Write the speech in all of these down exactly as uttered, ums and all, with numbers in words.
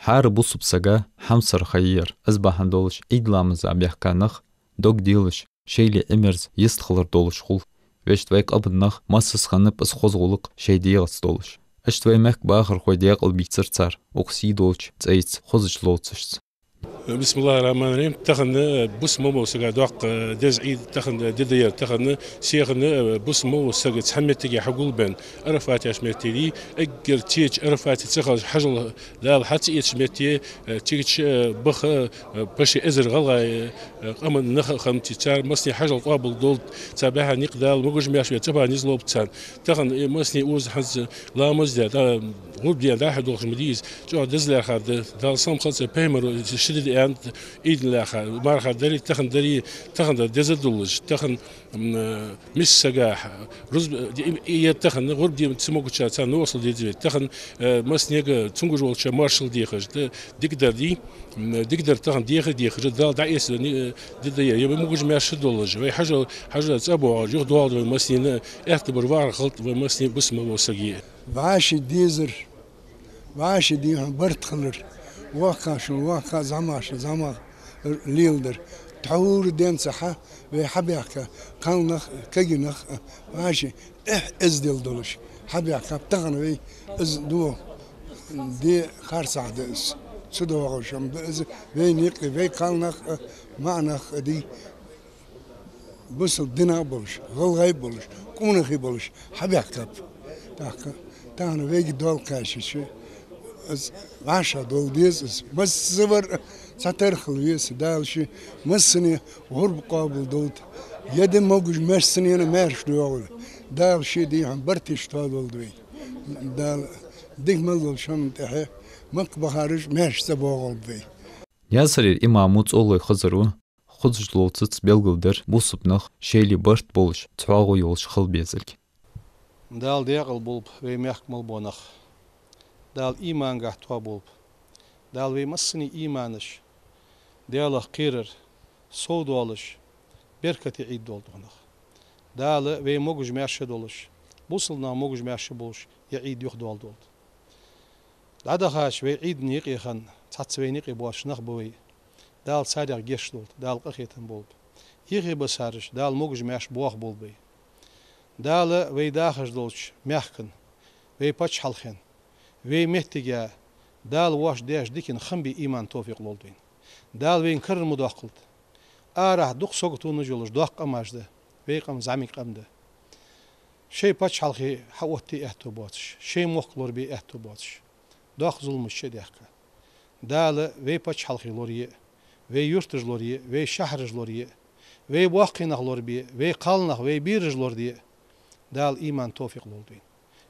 ХӀара бусалба сага хьамсара ха я ер. Из бахьан долаш Ӏийд ламаза баьхка нах дог делаш, шоайла Ӏимерза йистхилар долаш хул. Вешта вай къаман нах массаза хиннаб из хоза гӀулакх шоай дегӀаца долаш. Иштта вай мехка бахархой даькъала бийцар цар укх сий долча цӀайца, хозача ловцашца. بسم الله الرحمن الرحيم. Тахан, э, бусалба мел волча сага доккха, э, деза Ӏийд тахан, э, ди да ер. Тахан, э, сехан, э, бусалба мел волча сага цхьан моттиге хьагулбенна, Ӏарафат яхача метте дий, эггара теча Ӏарафате ца хилча, хьажол Дала хьа ца эцача метте, э, цига чу, э, баха, э, паччахьа эзар гӀалгӀай, э, къаман нах а хиннаб, цар массане хьажол къоабал долда, цар баьха никъ Дала могаш-маьрша ве цӀа баха низ лолба царна. Тахан, э, массане укхаза хӀанз ламаз даь, да, гӀурба даь, дӀа-хьа долхаш ма дий из, чӀоагӀа деза лаьрхӀа да, Дала салам хилда царна, пайхамара ши ди да аьннад Ӏийда лаьрхӀа, марха дарий, тахан дарий, тахан дар деза долаш, тахан, м, э, миска сага, рузба, э, и, и, е тахан гӀурба де ца могачарна царна новкъостал деза вай. Тахан, э, массанега цунгаш волча маршал дехаш, да, дикадар дий, м, дикадар тахан деха а дехаш, Дала дӀаэцар ни, э, ди да ер, е вай могаш-маьрша долаш, вай хьажол, хьажол цӀа боагӀаш, юха доагӀаргда вай массанена, аьттув бар вахар хилда вай массане бусалба мел волча сага. ВӀаши дезар, вӀаши дехьа барт хилар, воккхачул воккха, зӀамагӀчул зӀамагӀа леладар. Тхьовра денз хьа вай хьабаьхка кхалнах, кагий нах, вӀаши эхь-эздел долаш хьабаьхкаб. Тахан вай из ду, ди харцахьа да из, ца доагӀаш хӀама да из, вайна юкъе вай кхалнах а, маӀа нах а дий, бусалба динах болаш, гӀалгӀай болаш, къонахий болаш хьабаьхкаб. ТӀаккха тахан вайга дола кхаьчача, из вӀашагӀдовла деза из. Массавар а цхьатарра хила веза, Дала ший массане гӀурба къоабал долда. Е ди могаш-маьрша санна маьрша доагӀалда. Дала ший дехьа барт иштта тоадолда вай. Дала дика мел долча хӀаман тӀехьа Макка бахараш маьрша цӀа боагӀалба вай. Ясарера имамо ЦӀолой Хизара хозача ловцаца белгалдир бусалба нах шоайла барт болаш, цхьоагӀо йолаш хила безилга. Дала даькъала болба вай мехка мел бола нах. Дала иманагахьа тоаболба. Дала вай массане иманаш, Даьлах кхерар совдоалаш, беркате Ӏийд долда хьона. Дала вай могаш-маьрша долаш, бусалба нах могаш-маьрша болаш, е Ӏийд юха дола долда. ДӀадахача вай Ӏийда юкъе хинна, цхьацца вайна юкъе боацаш нах ба вай. Дала царех гешт долда, Дала къахетам болба. Юхебисараш Дала могаш-маьрша боахаболба вай. Дала вай дахаш долча мехка, вай паччахьалкхен, вай моттиге Дала воаш деш дикан хам бе иман, товфикъ лолда вайна. Дала вайна карара ма доаккхалда. Арахьа дукха саготонаш йолаш доккха къамаш да, вай къам зӀамига къам да. Шоай паччахьалкхе хьаоттае аьттув боацаш, шоай мохк лорабе аьттув боацаш, доккха зуламаш чу а даьхка. Дала вай паччахьалкхе лорае а, вай юрташ лорае а, вай шахьараш лорае а, вай боккхий нах лорабе а, вай кхалнах, вай бераш лораде а Дала иман, товфикъ лолда вайна.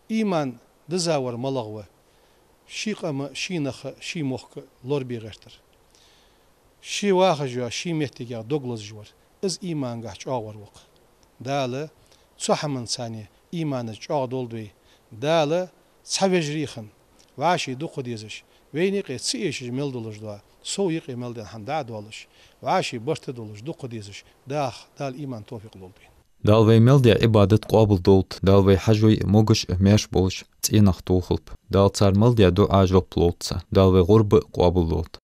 Иман дизавар малагӀа ва? Ший къам а, ший нах а, ший мохк а лорабе гӀертар. Ше вахаш йола, ший моттигех дог лазаш вар, из иманагахьа чӀоагӀа вар ва-кх. Дала цу хӀаманца иманаш чӀоагӀа долда вай. Дала цхьа вежарий хинна, вӀаший дукха дезаш, вайна юкъе ца эшаш мел долаш дола, сов юкъе мел даьнна хӀама дӀа а доалаш, вӀаший барт а долаш, дукха дезаш даха Дала иман, товфикъ лолда вайна. Дала вай мел даь Ӏибадат къоабал долда, Дала вай хьажой могаш а, маьрша болаш цӀенах тохалба. Дала цар мел даь дуӀа жоп лолда царна, Дала вай гӀурба а къоабал лолда.